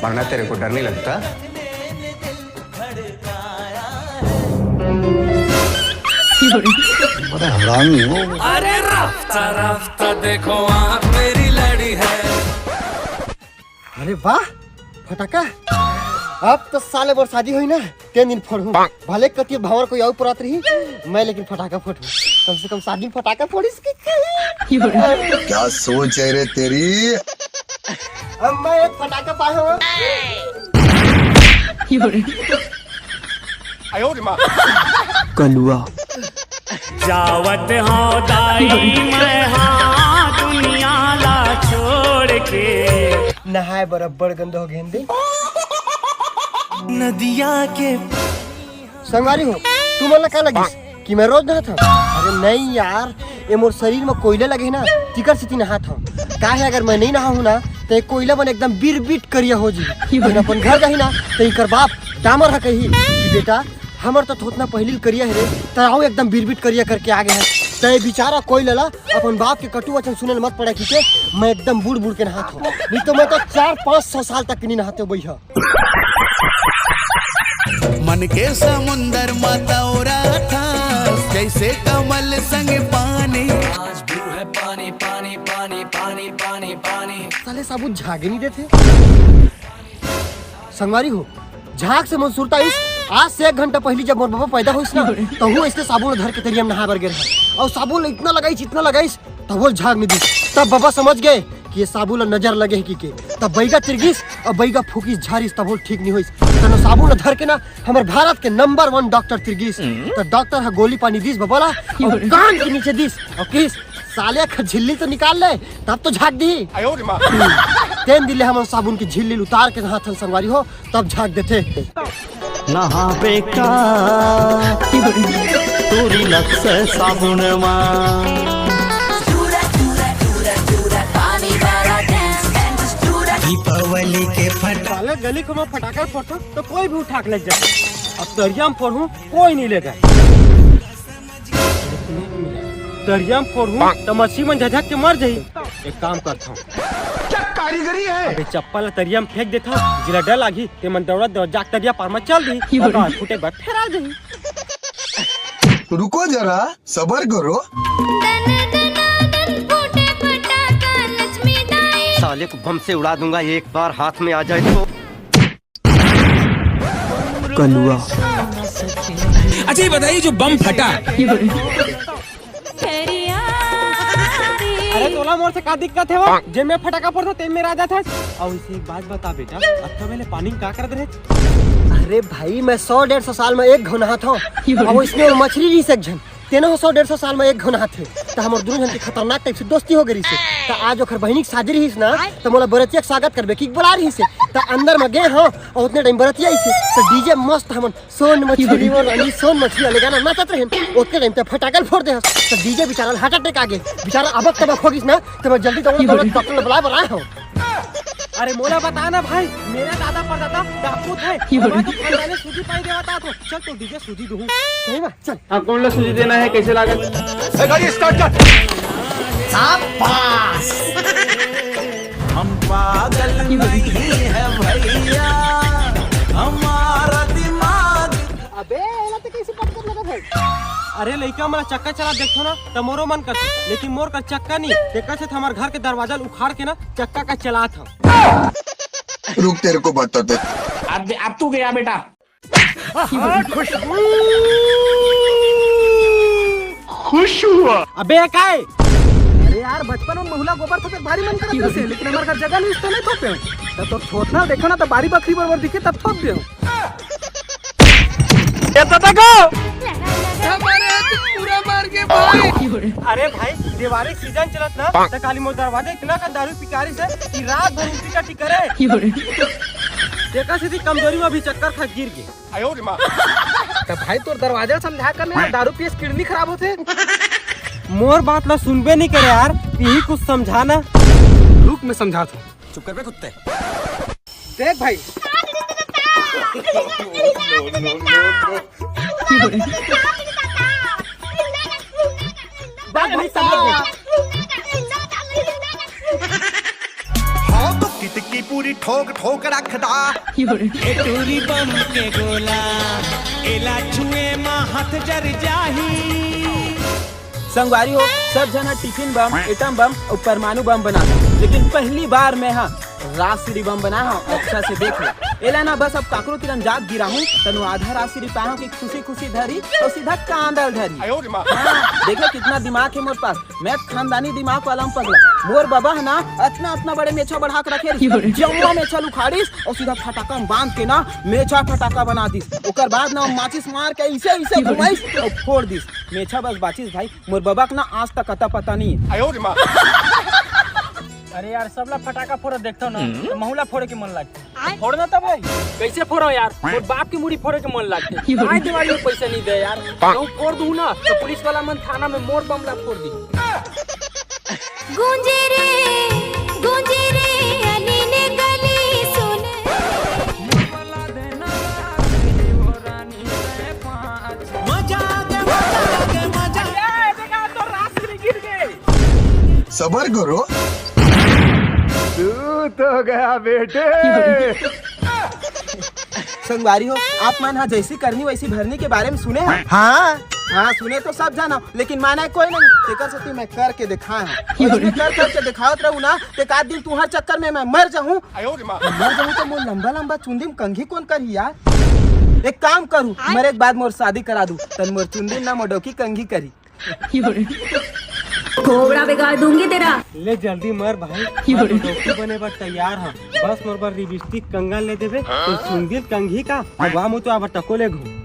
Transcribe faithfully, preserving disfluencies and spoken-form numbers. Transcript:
मरना तेरे को डर नहीं लगता? बड़ा हरामी हो। अरे रफ्ता रफ्ता देखो आँख मेरी लड़ी है। अरे वाह, फटाका। अब तो साले मोर शादी होही ना, तेन दिन फोड़हूँ। भले कति भावर कोई अउ पुरात रही, मैं लेकिन फटाका फोड़हूँ। कम से कम शादी में फटाका फोड़िस के। क्या सोच है रे तेरी? अब मैं एक फटाका पाए हूँ। कलुआ। जावत हौं दाई मैं हाँ दुनिया ला छोड़ के। नहाए बर अब्बड़ गंदा हो गेन दे। नदिया के संगवारी हो, तुमन ला का लगिस कि मैं रोज नहात हौं? अरे नहीं यार, ये मोर शरीर में कोयला लगे हे ना, तिकर सेती नहात हौं। काहे अगर मैं नहीं नहाहूँ ना, तो ये कोयला मन एकदम बिरबिट करिया हो जी। जब अपन घर जाही ना, तो इकर बाप डामर ह कही कि बेटा, हमर तो थोथना पहिली ले करिया हे रे, तैं बिरबिट करिया करके आ गे हे। तैं बेचारा कोयला ला अपन बाप के कटु वचन सुने ल मत पड़े कि के मैं एकदम बूड़ बूड़ के नहात हौं, नहीं तो मैं तो चार पाँच सौ साल तक नहीं नहाते भैया। मन के समुंदर म तौरा था, जैसे कमल संग पानी। आज ब्लू है पानी, पानी, पानी, पानी, पानी, पानी। साले साबुन झागे नहीं देते। संगवारी हो, झाग से मन सुरता इस, आज से एक घंटा पहली जब मोर बाबा पैदा होइस ना, तहू इसने साबुन धर के तरिया में नहा बर गे रहा। और साबुन इतना लगाइस, इतना लगाइस, तब वो झाग नहीं दिस। तब बाबा समझ गए कि ये साबुन ला नजर लगे है कि के। तब बैगा तिरगिस और बैगा फूकिस झारिस, तब वो ठीक नहीं होइस। तनो साबुन ला धर के ना, हमर भारत के नंबर वन डॉक्टर तिरगिस। तो डॉक्टर ह गोली पानी दिस बाबा ला, और कान के नीचे दिस, और किस साले का झिल्ली तो निकाल ले, तब तो झाग दी। तेन दिले हमन साबुन की झिल्ली उतार के नहाथन संगवारी हो, तब झाग देथे। नहाबे का तोरी लक्स साबुन मा। दीपावली के फट साले गली को मैं फटाका फोड़ता तो कोई भी उठा के ले जाए। अब तरिया में फोड़हूँ, कोई नहीं लेगा। तरिया में फोड़हूँ तो मछली मन झझक के मर जाही। एक काम करता हूँ, क्या कारीगरी है? अबे चप्पल ला तरिया में फेंक देता हूँ, जिला डर लागी ते मन दौड़त दौड़त जाके तरिया पार में चल दी। फूटे के बाद फेर आ जाही। रुको जरा, सबर करो। दन दना दन फूटे फटाका लक्ष्मी दाई। साले को बम से उड़ा दूंगा एक बार हाथ में आ जाए तो। कलुआ। अच्छा ये बताइए जो बम फटा। अरे तोला मोर से का दिक्कत हे वो? जेन में फटाका फोड़थों तेन में राजा था। और इसे एक बात बता बेटा, अतना पहले पानी में का करत रहे? अरे भाई मैं सौ डेढ़ सौ साल में एक घौं नहात हौं। अब इसमें वो मछली रहिस एक झन, तेनो सौ डेढ़ सौ साल में एक घौं नहाथे। त हमर दुनों झन के खतरनाक टाइप से दोस्ती हो गई रहिसे। त आज ओखर बहिनी के शादी रहिस ना, त मोला बरतिया के स्वागत करबे कि बोला रहिसे। त अंदर में गे हौं और उतने टाइम बरतिया आइसे। त डीजे मस्त हमन सोन मछली वो रानी सोन मछली वाले गाना नाचत रहेन। ओतके टाइम ते फटाकल फोड़ दे हस। त डीजे बेचारा हार्ट अटैक आ गे। बेचारा अबक तबक हो गिस ना, त मैं जल्दी दौड़ दौड़ डॉक्टर ला बुलाए बर आए हौं। अरे मोला बता ना भाई, मेरे दादा परदादा डाकू थे। मैं तो खानदानी सूजी पाई देवत आत हौं। चल तो डीजे सूजी दूँ। सही बात, चल। हाँ, कौन ला सूजी देना है, कैसे लागत? ए, गाड़ी स्टार्ट कर। शाबाश। हम पागल नहीं है भैया, हमारा दिमाग। अबे, एला तो कैसे पटकत लगत है? अरे लइका मन चक्का चला देखो ना, त मोरो मन करथे, लेकिन मोर कर चक्का नहीं। तेकर से हमर घर के दरवाजा ल उखाड़ के ना चक्का का चलात हौं। रुक, तेरे को बताते। अब, अब तू गया बेटा। खुश हुआ। अबे काय? अरे यार, बचपन में महुला गोबर थोपे भारी मन करत रहिसे, लेकिन हमर घर जगह नहीं, इस तो नहीं थोपे। तब तो थोपना देखो ना, तो बारी बखरी बरोबर दिखे, तब थोप दे। ये तो देखो। हमारे पूरा मार के भाई। अरे भाई, दिवाली सीजन चलत ना, त काली मोर दरवाजा इतना का दारू पिकारिस कि रात भर उल्टी टट्टी करे। देखा सीधी कमजोरी में भी चक्कर खा गिर गे। त भाई तोर दरवाजा समझा कर नहीं, दारू पिए से किडनी खराब होथे। मोर बात ला सुनबे नहीं करे यार, यही कुछ समझाना। रुक मैं समझात हौं। चुप कर बे कुत्ते। देख भाई। बात भाई समझ गए। टिक्की पूरी ठोक ठोक रखदा। ए टूरी बम के गोला, एला छुए मा हाथ जर जाही। संगवारी हो, सब झन ह टिफिन बम, एटम बम अउ परमाणु बम बनाथे, लेकिन पहली बार मैं ह राजश्री बम बनाए हव। अच्छा से देख लो, एला ना बस अब काकरो तिरन जात गिराहूं, तनु आधा राजश्री पाहूं कि खुशी खुशी धरी अउ सीधा कांदल धरी। हाँ, देखो कितना दिमाग है मोर पास, मैं खानदानी दिमाग वाला हूँ पगला। मोर बाबा है ना, अतना अतना बड़े मेछा बढ़ा के रखे रहिस, जम्मा मेछा ल उखाड़िस अउ सीधा फटाका में बांध के ना मेछा फटाका बना दिस। ओकर बाद ना माचिस मार के ऐसे ऐसे घुमाइस अउ फोड़ दिस। मेछा बस बाचिस भाई, मोर बाबा के ना आज तक अता पता नहीं है। अरे यार, सबला फटाका फोड़त देखथव ना, तो महूला फोड़े के मन लागथे। फोड़ना त भाई। कैसे फोड़ो यार, मोर बाप के मुड़ी फोड़े के मन लागथे। आए दिवाली में पैसा नहीं दे यार, कहूँ फोड़ दूँ ना तो पुलिस वाला मन थाना में मोर बम ला फोड़ दी। गूंजे रे, गूंजे रे, अली ने गली सुन। मजा आ गया, मजा आ गया, मजा। सबर करो। तू तो गया बेटे। संगवारी हो, आप मन हा जैसी करनी वैसी भरनी के बारे में सुने हैं? हाँ। हाँ, सुने तो सब जाना, लेकिन माना कोई नहीं। तेकर सेती मैं करके दिखाए हूँ। और इसमें कर करके दिखावत रहूँ ना, ते एक आध दिन तुम्हारे चक्कर में मैं मर जाऊँ। मर जाऊँ तो मोर लंबा लंबा चुंदी में कंघी कौन करही यार? एक काम करूँ, मरे के बाद मोर शादी करा दू, तन मोर चुंदी ना मोर डौकी कंघी करी। खोबड़ा बिगाड़ दूंगी तेरा। ले जल्दी मर भाई, मैं तो डौकी बने बर तैयार हूँ। बस मोर बर लिपस्टिक कंगन ले देबे तो सुंदिल कंघी का अगवा मुतवा बर टको ले घूम।